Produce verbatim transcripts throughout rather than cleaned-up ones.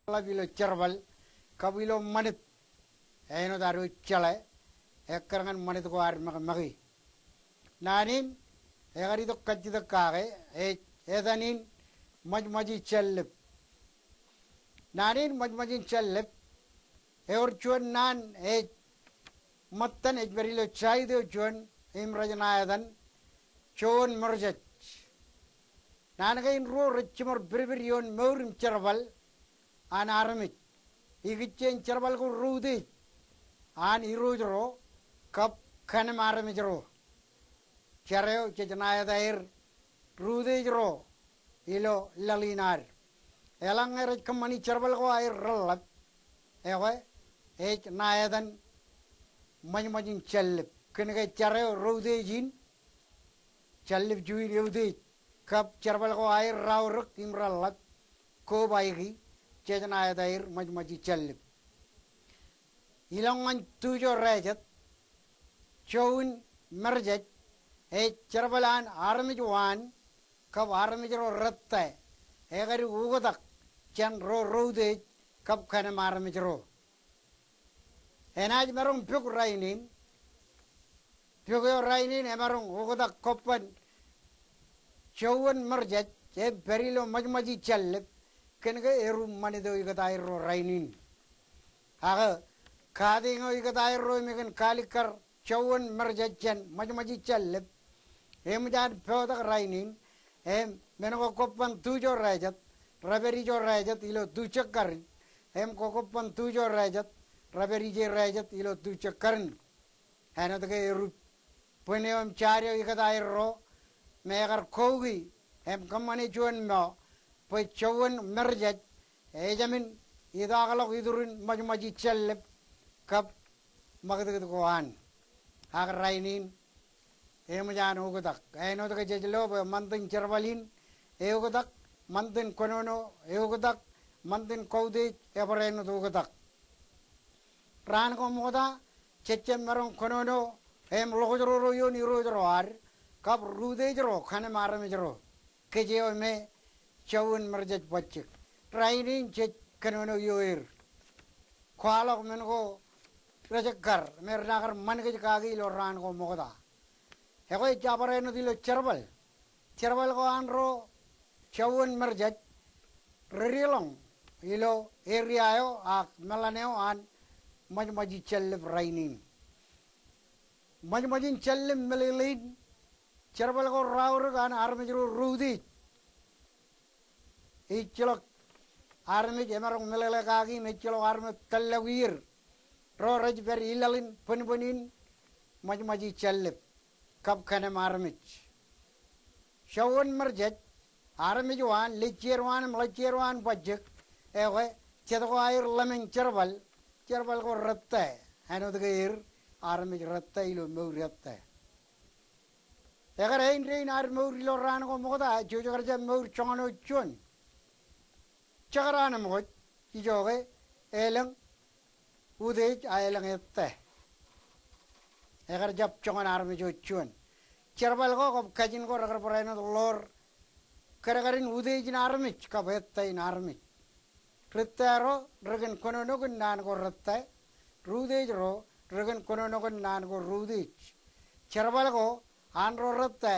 ḷap ilo jerbal kab ilo ṃanit. Āinwōt ad wōj jeḷā, ekkar ñan ṃanit ko ad ṃakṃake. Naan in, ekar itok kajjitōk kake, ej etan in ṃajṃaji jallep. Naan in ṃajṃajin jallep, ewōr juon naan ej ṃōttan ej pād ilo jaid eo juon im rej ṇa etan, joon merjej. Naan kein ruo rej jiṃor pidpid ioon mour im jerbal an armej. Ikijjien jerbal ko rūtiej an irooj ro kab kannem armej ro. Jar eo jej ṇa eta er rūtiej ro ilo laḷ in ad. Eḷaññe rej kōṃṃani jerbal ko aer reḷḷap, ekwe ej ṇa etan ṃajṃajin jallep. Kōnke jar eo rūtiej in, jallep juin eutiej, kab jerbal ko aer raorōk im reḷḷap, kobaiki, jej ṇa eta er ṃajṃaji jallep. Ilọk ñan tujo rejet, joon merjej ej jerbal an armej waan kab armej ro rōtte, ekadik oktak jān ro rūtiej kab kannem armej ro. Enaaj maroñ pok rainin, pok eo rainin emaroñ oktak kobban joon merjej im pād ilo ṃajṃaji jallep, kōnke erūp ṃanit eo ikōtaerro rainin. Ak kate ñe ikōtaerro im ikōn kalikkar joon merjej jān ṃajṃaji jallep, eṃōj an potak rainin, im men ko kobban tujo rejet, rej pād ijo rejet ilo tu jekkarin, im ko kobban tujo rejet, rej pād ije rejet ilo tu jekkarin. Āinwōt ke erūp bwin eo im jaad eo ikōtaerro, im ekar kouki im kōṃṃane juon mo, bwe joon merjej ejāmin itaakḷọk iturin ṃajṃaji jallep kab ṃakūtkūt ko an. Ak rainin eṃōj an oktak. Āinwōt ke jej lo bwe ṃantin jerbal in eoktak, ṃantin kōnono eoktak, ṃantin koutiej ebar āinwōt oktak. Raan ko ṃokta, jejjab maroñ kōnono im ḷokjroro ioon irooj ro ad kab rūtiej ro, kannem armej ro, kōj eo me joon merjej bajjek. Rainin jej kōnono ioer. Kwaḷọk men ko rejekkar im renaaj kar ṃan kōj kaki ilo raan ko ṃokta. Ekwe ej bar āinwōt ilo jerbal. Jerbal ko an ro joon merjej, rej deḷọñ ilo area eo ak meḷan eo an ṃajṃaji jallep rainin. Ṃajṃajin jallep meḷeḷein, jerbal ko raorōk an armej ro rūtiej. Ejjeḷọk armej emaroñ meḷeḷe kaki im ejjeḷọk armej tōllọk ier ro rej pād ilaḷ in bōnbōn in ṃajṃaji jallep kab kannem armej. Joon merjej, armej waan, lejjeer waan im ḷejjeer waan bajjek, ekwe jet ko aer ḷōmān jerbal, jerbal ko rōtte, āinwōt ke er armej rōtte ilo mour ettā. Ekar āindein ad mour ilo raan ko ṃokta, jouj kar jab mour joñan wōt juon. Jekdọọn ṃōk, ijoke elōñ utiej a elōñ ettā. Ekar jab joñan armej wōt juon. Jerbal ko kab kajin ko rekar bar āinwōt ḷoor kadkadin utiej in armej kab ettā in armej. Rōtte ro rekōn kōnono kōn naan ko rōtte, rūtiej ro rekōn kōnono kōn naan ko rūtiej. Jerbal ko an ro rōtte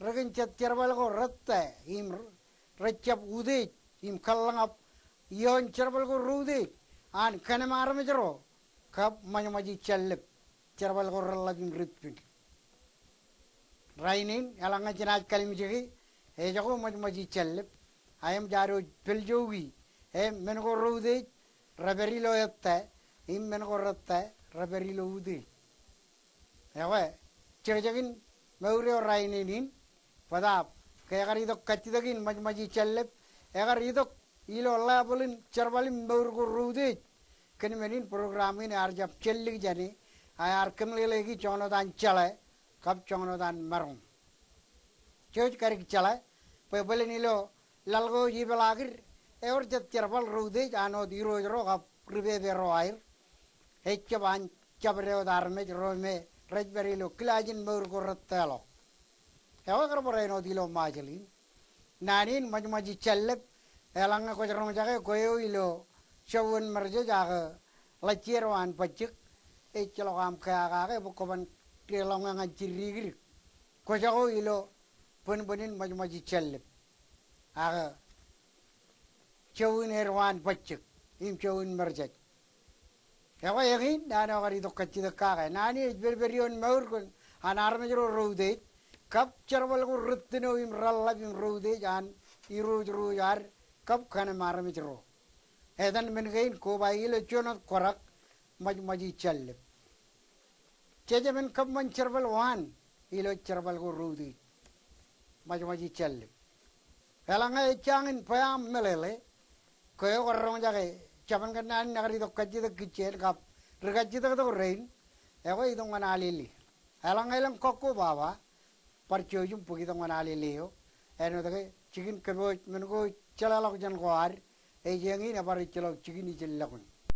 rekōn jet jerbal ko rōtte im rejjab utiej im kōḷḷañap ioon jerbal ko rūtiej an kannem armej ro kab ṃajṃaji jallep, jerbal ko reḷḷap im rippin. Rainin eḷaññe jenaaj kalimjeki ejako ṃajṃaji jallep, a eṃōj ad wōj peljouki, im men ko rūtiej rej pād ilo ettā, im men ko rōtte rej pād ilo utiej. Ekwe, jekjekin mour eo rainin in, bōtaab ke ekar itok kajjitōk in ṃajṃaji jallep, ekar itok ilo level in jerbal in mour ko rūtiej. Kōn men in program in ear jab jellik jāne, a ear kōmeḷeḷeiki joñan wōt an jeḷā kab joñan wōt an maroñ. Jouj kadik jeḷā bwe bōlen ilo laḷ ko ej ipeḷaakid, ewōr jet jerbal rūtiej an wōt irooj ro kab ri pepe ro aer. Ejjab an jabdewōt armej ro me rej pād ilo kilaaj in mour ko rōtteḷọk. Ekwe kar bar āinwōt ilo Ṃajeḷ in. Naan in ṃajṃaji jallep, eḷaññe kwōj roñjake kwe eo ilo Jouwin Merijej ak ḷōjjier eo an bajjek, ejjeḷọk aṃ kea kake bwe kwōban deḷọñe ñan jidik. Kwōjako ilo bōnbōn in ṃōjṃōj ijellep. Ak jouwin eo an bajjek im jouwin Merijej. Ekwe eñin naan eo kar itok kajjitōk kake. Naan in ej pedped ioon mour kōn an armej ro ro utiej. Kab jerbal ko rūttin eo im reḷḷap im ro utiej an irooj ro ad kab kanam armej ro. Etan men kein koba ilo juon wōt kwarak ṃōjṃōj ijellep. Jejemen kab ṃōn jerbal waan ilo jerbal ko ro utiej. Ṃōjṃōj ijellep. Eḷaññe ejjañin bwe aṃ meḷeḷe, ke eo kar roñjake, jeban kōn naan in ekar itok kajjitōk kijjien kab ri kajjitōktok rein, ekwe itok ñan alele. Eḷaññe elōñ kọkkobaba, bar jouj im bōk itok ñan alele eo. Āinwōt ke jikin kōpooj men ko ej jeḷāḷọkjeṇ ko ad, ej eñin ebar ejjeḷọk jikin ijellọkin.